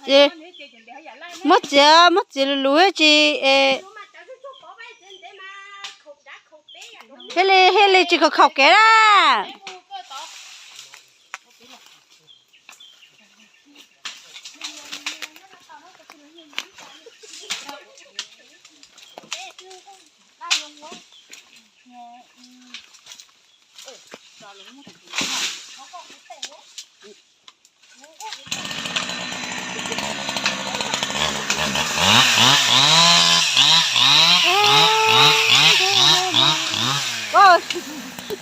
Ces muab txiav, muab txiav luv luv tsis es thiaj li, thiaj li tsis khaum khaum kev na.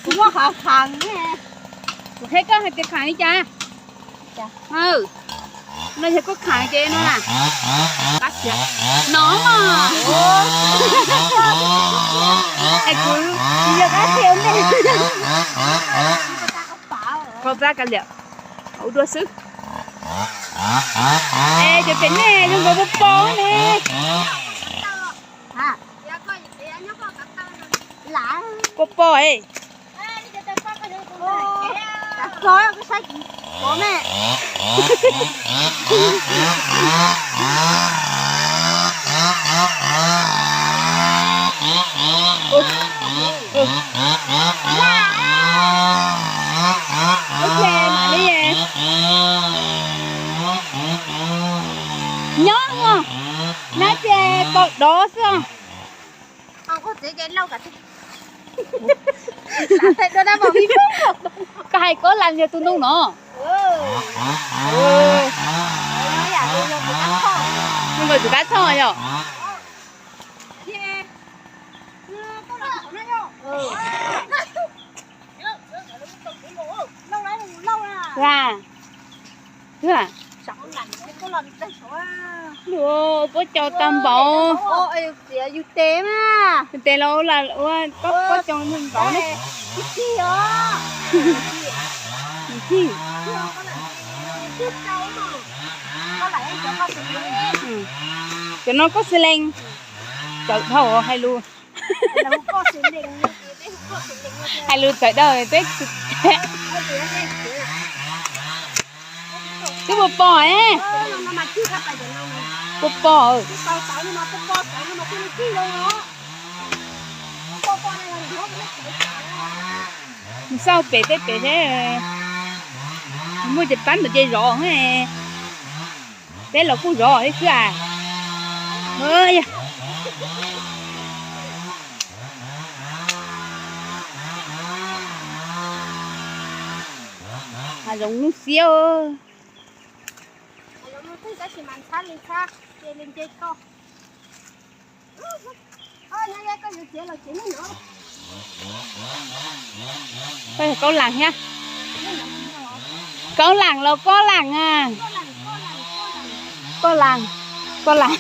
Kuv muab qhov khas ne. Kuv qhia koj hais tias khas li cas. No yog koj khas ces no na. No mas. Es kuv yog qab qhia ne. Koj pab kav liam, ua dua xwb. Es cov pem nej zoo nkaus pos pos ne. Pos pos es. Nyob os, nab ces kaum dov xwb os. Koj hais Kob Las yog tus ntoo no. Zoo nkaus tus kab txhoj yog. Puab cau tag npaum. Yus tes los ua, puab cau npaum ne. Cov no koj xi lees, txawv dhau hais lus, hais lus txawv dhau peb. Twb pos pos, pos pos. Mus xauj pem tej pem thiab, muaj cov pab ntawd ces zov, peb los kuj zov thiab xwb as. Hav zoov hnub xiab. Kaub lam thiab. Kaub lam los Kob Lam a? Kob Lam, Kob Lam.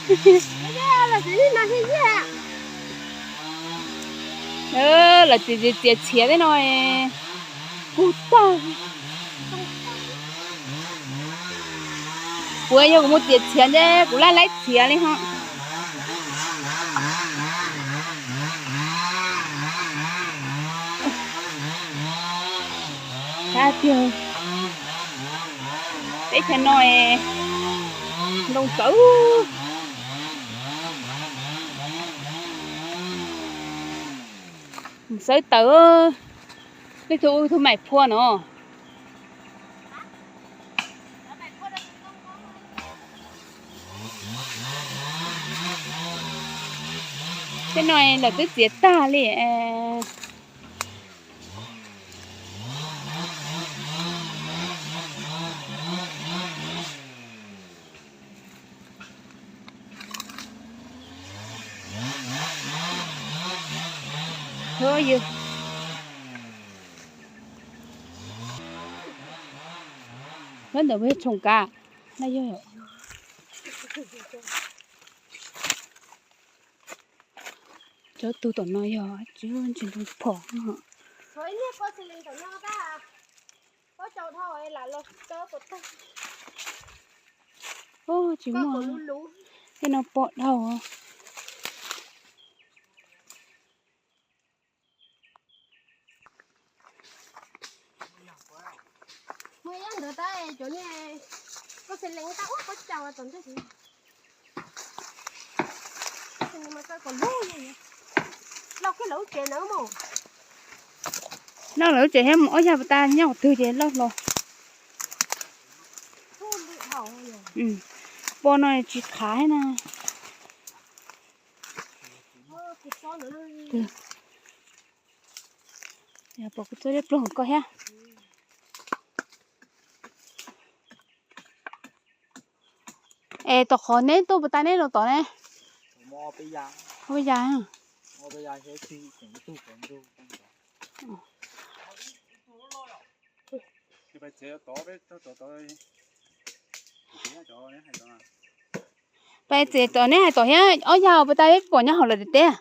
Lawv txiav txiav txhiav thiab no, kub tag. Kuv yog kuv mus txiav txhiav ntag, kuv laj laib txhiav li ho. Tiag, teb chaws no ntoo txawv. Xawb tawm, nej tus ub tus maim phua no. Tej no lawv twb txiav tag li. Nyob ntawm peb tshoom kav na yog. Cov tug tom no yog tsis ntsis ntoo phom. Tsis muaj, tej no pom dhau. Noj lawv tsev thiab mus ob yag puas tas nyob qhov twg ces loj hlo. Poj no tsis qhav na. Pom kuv txoj liab ploog koj thiab. Es tom qhov neb tuaj puas tas neb los tom ne? Peb ya. Peb txiv tom neb hais tom thiab ob yag puas tas peb pom nyob hauv lawv tiag tiag.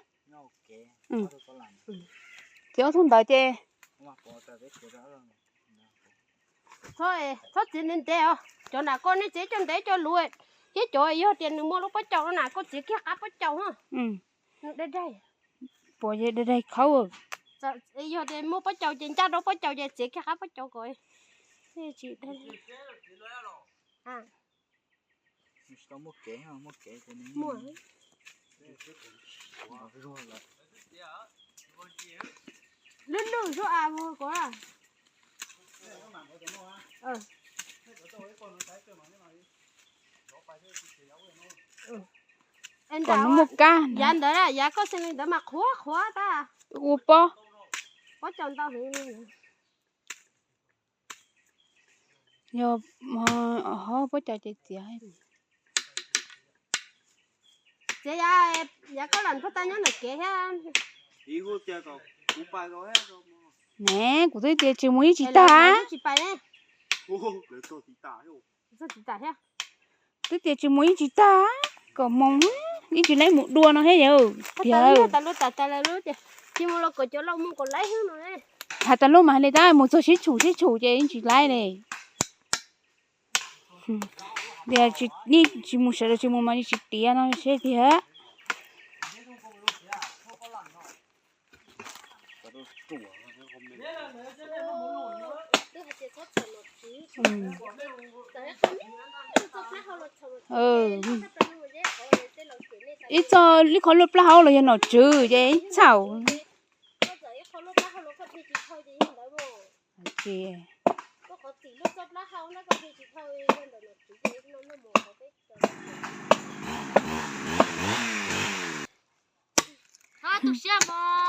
Txiv ob tug ntawd ces txhob txiav ntev ntev os. Cov na koj nej txiav coj ntev coj luv thiab cov yog tias nws muaj lub pob caus no na koj txiav kiag qab pob caus. Nws dai dai. Puas dai dai khaub. Yog tias muaj pob caus ces ncaj rau pob caus ces txiav kiag qab pob caus kom tsis dai. Lwj lwj suab av kuv. Kom nws muaj kab. Yav ntawd, yav koj xeem li ntawd mas qhuav qhuav tag. Ua pob. Pob caus ntau heev li. Yog ho pob caus ces txiav. Txiav yav, yav koj lam puag ta nyob ntawm kev thiab. Ne, kuv twb tias tsis mus ib tsis tag. Twb tias tsis mus ib tsis tag, kom mus ib tsis laib mus dua no thiab yawg. Tiag. Hais tas luj mas hais li tab mus txog sib tshum sib tshum ces ib tsis laib li. Tias tsis mus sawv daws tsis mus mas tsis tiav no seb tiag. Ib txoj ib qho luaj plaub hau los yog nom tswv ces ib txhaum.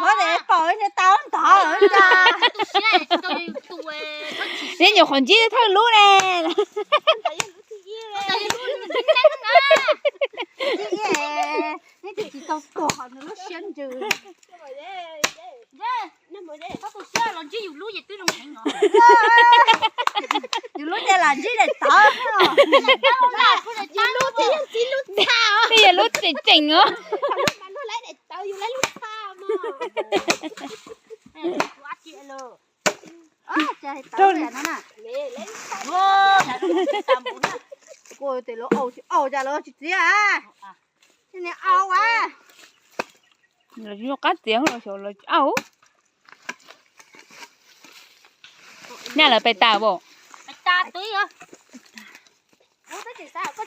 Tshuav de pom tau ntov. Neb nyuam qhuav ntsib thawj lub ne. Neb tsis tau tuag nws lub siab ntsws. Yus lub ces lam ntsib daim tawv. Twb yog lub tseem tseem os. Kuv tias lawv au tsis au cas lawv tsis txiav. Au a. Lawv tsis muaj qab txiav los xyov lawv tsis au. Nyaj lawv pais tas pom.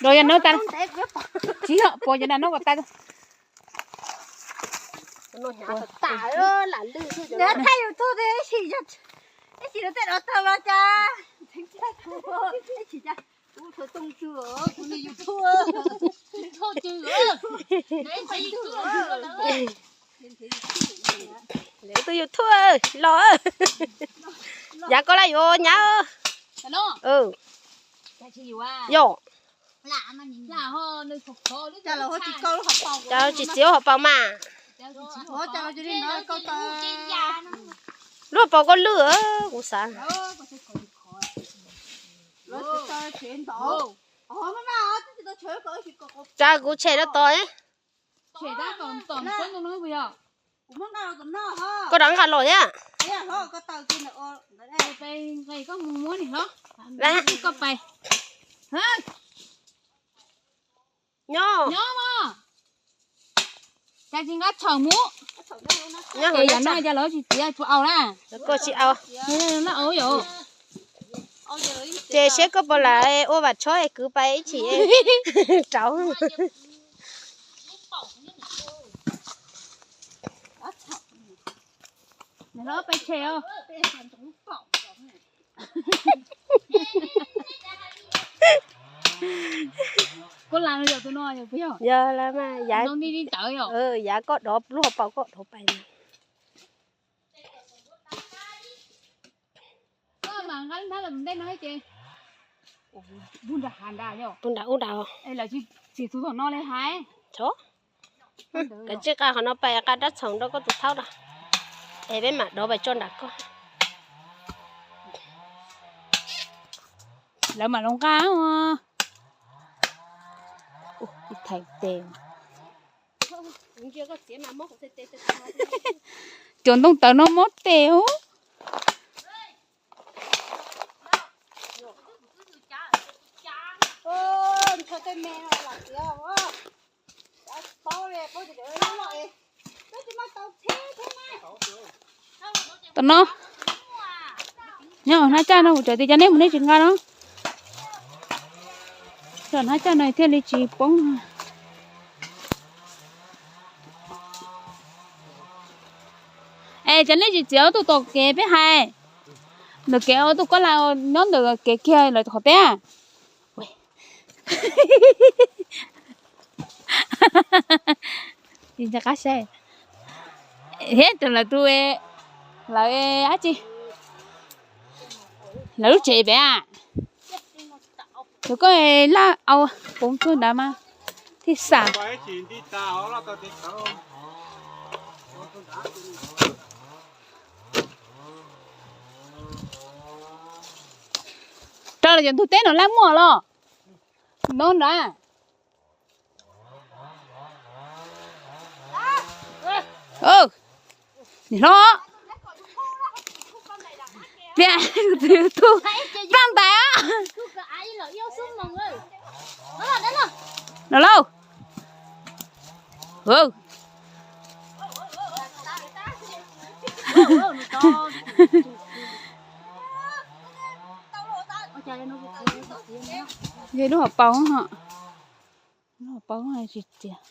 Los yog nab tas. Tsis yog puas yog nab kom tas. Thaij YouTube ib sim, ib sim no tej no tawg los cas. Ib sim cas kuv ua tau too tsw os, kuv niag YouTube. Tus YouTube los, yav koj laj yuav nyab. Yog, cas tsis txiav hauv paus mas. Lub hauv paus koj lwj, kuv xav. Cas kuv tshem rau tod. Koj rov nqa los thiab. Nyob. Cas tsis nqa tshawm mus. Ces yam no cas lawv tsis txiav tsis au na. Koj tsis au. Laj au yom. Ces seb koj puas lam ua vam tshob es kwv pais ib chim rauv. Yog, yav koj dov lub hauv paus koj dov pais. Pub nram ub nrad. Kav tsij qa qhov no pais qa rab txhoom rau koj tus thaub na. Es peb mam dov pais tso nram koj. Lawv mam los nqa. Cov ntoo tawv no mob tes ub. Tam no nyob hnab caj no kuv txawm tias cov neb mus neb tsis nqa no. Cov hnab caj no thiaj li tsis poob. Es cov neb tsis txiav ob tug tom kev peb hais. Ntawm kev ob tug koj la nyob ntawm kev kiag lawv qhov teb. Thiab rau lawv tus, lawv dab tsi, lawv lub tsev pem a. Rau koj laj au poob tuaj nrad mas thiaj xam. Rau los cov ntug teb no laj muaj los no nrad. Niam hlob, pliag tus plaj ntais. No lauj. Yog lub hauv paus, lub hauv paus tsis tiag.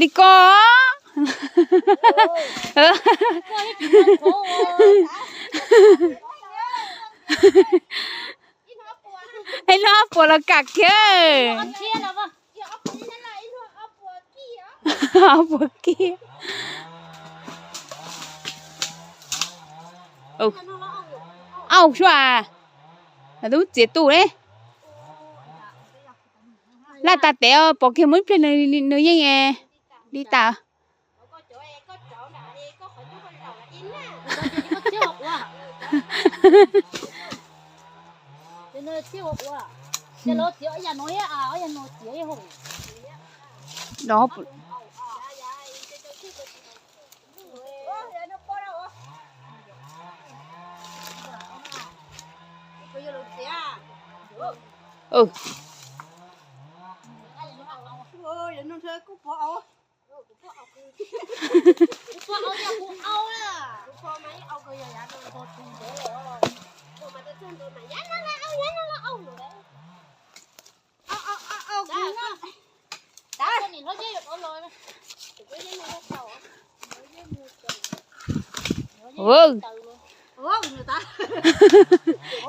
Li ko. Ib lub ob puas los kam kiag. Ob puas kiag. Au sua, tub txiav tu li. Laj tas tes pom kiag mus ib pliag nws yeej li tas.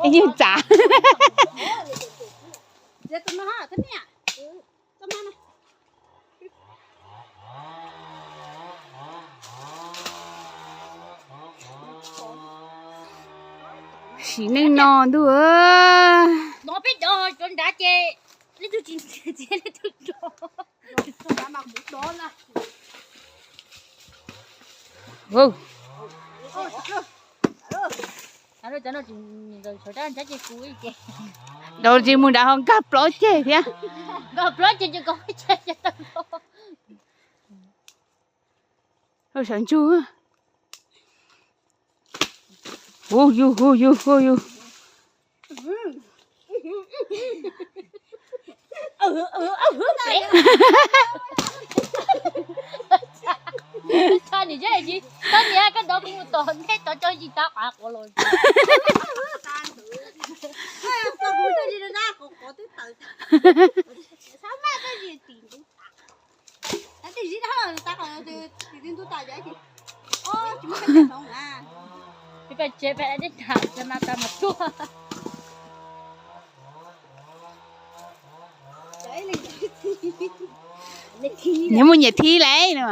Ib nyuag tsav. Sim neej no ntuj. Dau tsis mus nrad ho nkag plaub ceg thiab. Sawv ntsug. Hu yug hu yug hu yug. Txhob niam zeb tsis txhob niam, koj dov kuv mus tom ntej tod cov yim tav qav quav los. Peb tsev peb dej tham mas tas mas tuaj. Nyias muaj nyias thib lauj no.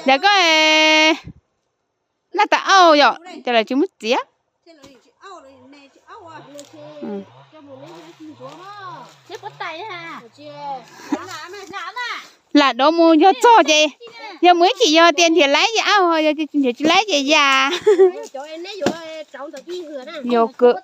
Ntawd koj laj tas auj yom, cas lawv tsis muab txiav. Lam dov mus yog txog ces, yog mus ib chim yog tias nrhiav laib ces auj, yog tias nrhiav tsis laib ces yam. Yog kawg.